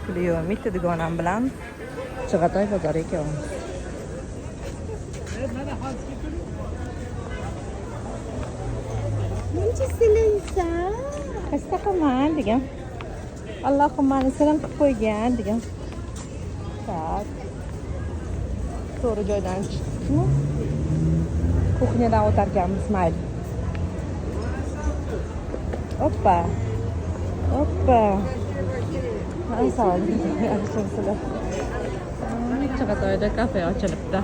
Puli yo'q, bitta dugonam bilan Chig'atoy bozoriga kelyapmiz. Muncha silinsan. Qaysi qilaman degan. Allohim mani silim qilib qo'ygan degan. Так. To'g'ri joydan chiqdikmi? Kuxnyadan o'tarkanmiz, mayli. Oppa. Oppa. Assalomu alaykum. Yaxshimisizlar? Chig'atoyda kafe ochilibdi.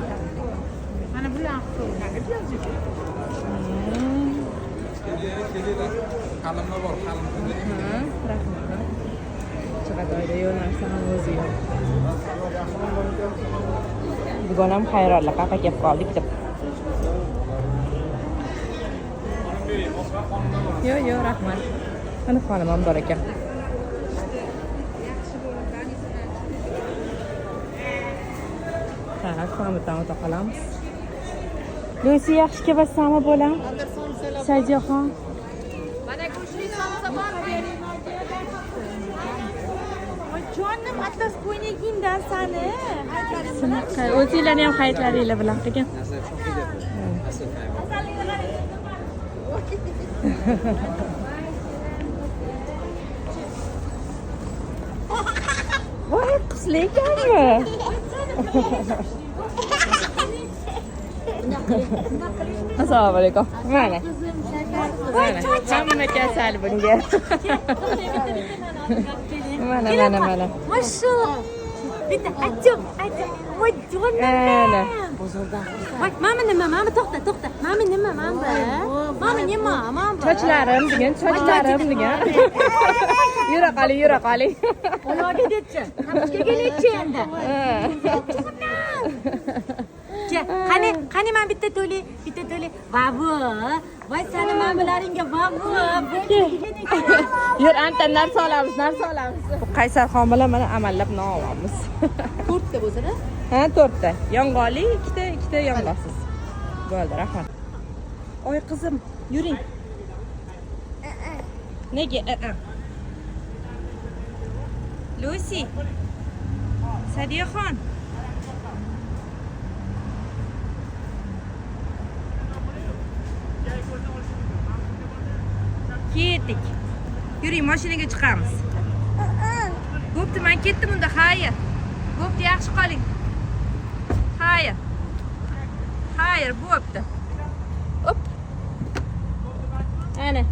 Mana bular. Qalimlar bor, qalim. Rahmat. Chig'atoyda yo'q narsa ham o'zi yo'q. Dugonam hayronlar, qafa kelib qoldik deb. Yo'q, yo'q, rahmat. Mana xonim ham bor ekan. Tak, xomidan o'ta qolamiz. Lusi, yaxshi kelasanmi bolam? Sadiyaxon. Mana go'shtli somsa bor. Jonim atlas ko'ylagingdan sani. Shunaqa o'zinglarni ham hayitlaringlar bilan qilgin. Voy, qizli ekanmi? Assalomu alaykum. Mana. Mana, hamma kasal bunga. Mana, mana, mana. Mashalloh. Bitta achim, achim. Voy jonim. Ana. Voy, mama nima? Mama to'xta, to'xta. Mama nima? Mama. Mama nima? Mama. Sochlarim degan, sochlarim degan. Yura qoling, yura qoling. Oyog'iga detchi. Tapishga kelaychi endi. Qani, qani men bitta to'lay, bitta to'lay. Vavu. Voy sani mamilaringga vavu. Yur, anta narsa olamiz, narsa olamiz. Bu Qaysarxon bilan mana amallab non olamiz. To'rtta bo'lsa-da? Ha, to'rtta. Yong'oqli, ikkita, ikkita yong'oqsiz. Bo'ldi, rahmat. Oy qizim, yuring. Nega? Lucy. Sadiyaxon. Ketdik. Yuring, mashinaga chiqamiz. Bo'pti, men ketdim unda, xayr. Bo'pti, yaxshi qoling. Xayr. Xayr, bo'pti. Op. Ana.